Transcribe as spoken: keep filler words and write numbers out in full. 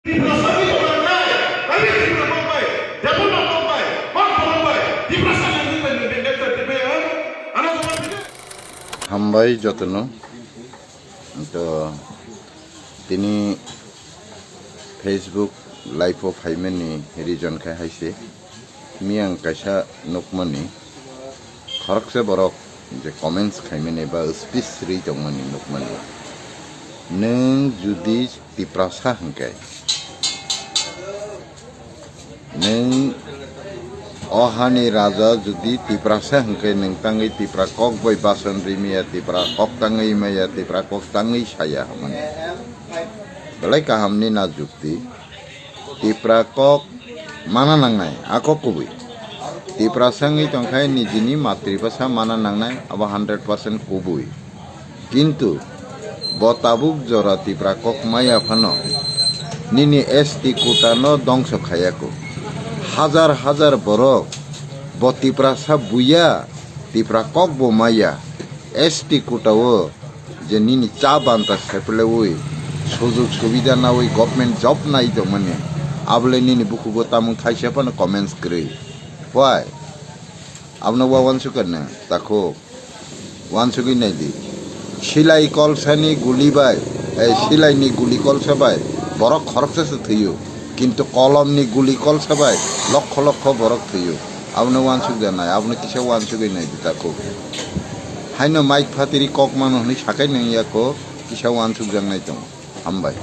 Hambai jotono. To tini Facebook live o phaimani reason khe hai se. Miyang kaisa nukmani khoroksa borok je comments khaimani ba speech rwi tongmani nukmani. Nwng judi Tiprasa hwnkhe, nwng o hani raja judi Tiprasa hwnkhe, nwng tangwi Tipra kok bai bason rimaya, Tipra kok tangwi maya, Tipra kok tangwi saya hwnmani. Belai kahamni na jukti. Tipra kok mana nangnai, a kok kubui. Tiprasa wngwi tongkhe nijini matribhasha mana nangnai, abo hundred percent kubui. Kintu bo tabuk jora Tipra kok maya phano nini S T quota no dongso khayako. Hajar hajar borok bo Tiprasa buya, Tipra kok bo maya, S T quota o je nini cha banta sepleui, sujug subida naui government job nai tongmani, abole nini bukhugo tamung thaisa phano comments kwrwi. Why? Abono wa wansukha nang, takhuk. Wansugwi naidi. Silai kolsani guli bai, eh, silaini guli kolsa bai borok khoroksa se thwiyo. Kintu kolomni guli kolsa bai lokho lokho borok thwiyo. Abono wansukja nai, abono kisa wansugwi naidi takhuk. Haino mic phatiri kok mano hwnwi sakai nang yako kisa wansukjaknai tongo. Hambai.